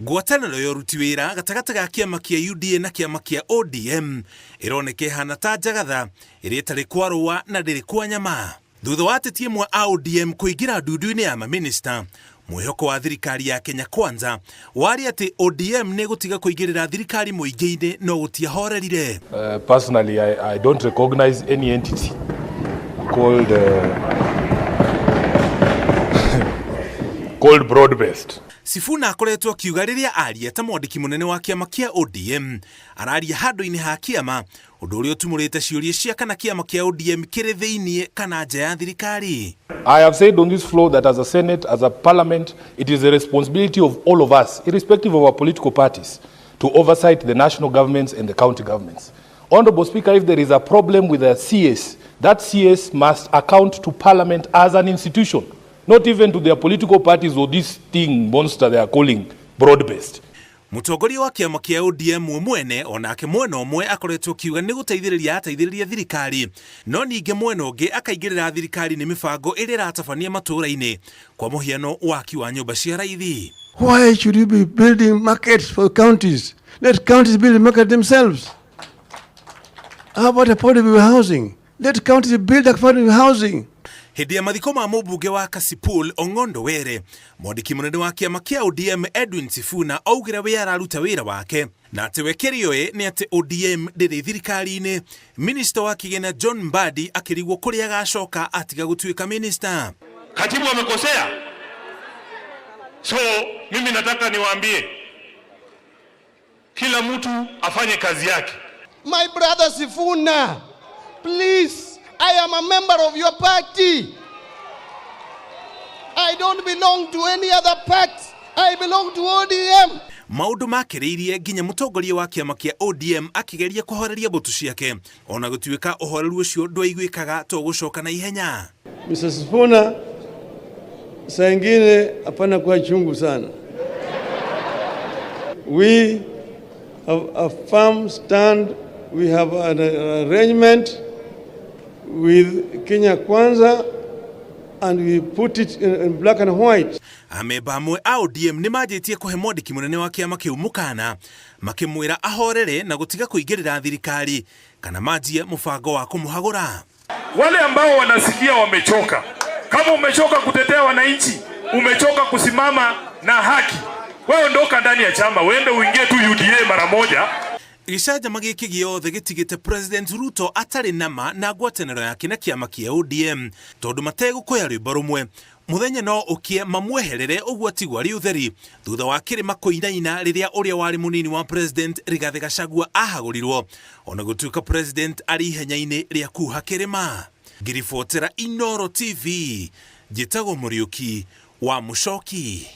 Ngwatanĩro ya ũruti wĩra gatagatĩ ga kĩama kĩa UDA na kĩama kĩa ODM ĩroneka ĩhana ta njagatha ĩrĩa ĩtarĩ kwa rũa na ndĩrĩ kwa nyama. Thutha wa ateti amwe a ODM kũingĩra ndundu-inĩ ya mamĩnĩsta, mwĩhoko wa thirikari ya Kenya Kwanza warĩ atĩ ODM nĩ ĩgũtiga kũingĩrĩra thirikari mũingĩ-inĩ no gũtiahorerire. Personally, I don't recognize any entity called broad-based. Sifuna akoretwo akiuga rĩrĩa aria ta mwandĩki mũnene wa kĩama kĩa ODM araria handũ-inĩ ha kĩama, ũndũ ũrĩa ũtumũrĩte ciũria cia kana kĩama kĩa ODM kĩrĩ thĩinĩ kana nja ya thirikari. I have said on this floor that as a Senate, as a Parliament, it is the responsibility of all of us, irrespective of our political parties, to oversight the national governments and the county governments. Honorable Speaker, if there is a problem with a CS, that CS must account to Parliament as an institution, not even to their political parties or this thing monster they are calling broad-based. Mũtongoria wa kĩama kĩa ODM we mwene onake mwena ũmwe akoretwo akiuga nĩ gũteithĩrĩria ateithĩrĩria thirikari, no ningĩ mwena ũngĩ akaingĩrĩra thirikari nĩ mĩbango ĩrĩa ĩratabania matũũra-inĩ, kwa mũhiano waki wa nyũmba cia raithi. Why should you be building markets for counties? Let counties build the market themselves. How about affordable housing? Let counties build affordable housing. Hĩndĩ ya mathiko ma mũmbunge wa Kasipul Ong'ondo Were, mwandĩki mũnene wa kĩama kĩa ODM Edwin Sifuna augire we araruta wĩra wake na atĩ we kĩrĩoĩ nĩ atĩ ODM ndĩrĩ thirikari-inĩ. Minista wa kĩgĩna John Mbadi akĩrigwo kũrĩa agacoka atiga gũtuĩka minista. Katibu amekosea. So mimi nataka niwaambie kila mtu afanye kazi yake. My brother Sifuna, please, I am a member of your party. I don't belong to any other party. I belong to ODM. Maũndũ makĩrĩirie nginya mũtongoria wa kĩama kĩa ODM akĩgeria kũhoreria mbũtũ ciake, ona gũtuĩka ũhoreru ũcio ndwaiguĩkaga to gũcoka na ihenya. Mr. Sifuna, saa ingine hapana kuwa chungu sana. We have a firm stand. We have an arrangement with Kenya Kwanza and we put it in black and white. Amemba amwe a ODM nĩ manjĩtie kũhe mwandĩki mũnene wa kĩama kĩu mũkana, makĩmwĩra ahorere na gũtiga kũingĩrĩra thirikari kana manjie mũbango wa kũmũhagũra. Wale ambao wanasikia wamechoka, kama umechoka kutetea wananchi, umechoka kusimama na haki, wewe ondoka ndani ya chama, uende uingie tu UDA mara moja. Gĩcanjama gĩkĩ gĩothe gĩtigĩte President Ruto atarĩ nama na ngwatanĩro yake na kĩama kĩa ODM tondũ mategũkoya rwĩmbo rũmwe mũthenya no ũkie mamweherere ũguo atigwo arĩ ũtheri thutha wa kĩrĩma kũinaina rĩrĩa ũrĩa warĩ mũnini wa President Rigathĩ Gachagua ahagũrirwo ona gũtuĩka President arĩ ihenya-inĩ rĩa kuha kĩrĩma. Ngĩribotera Inooro TV, njĩtagwo Mũriũki wa Mũcoki.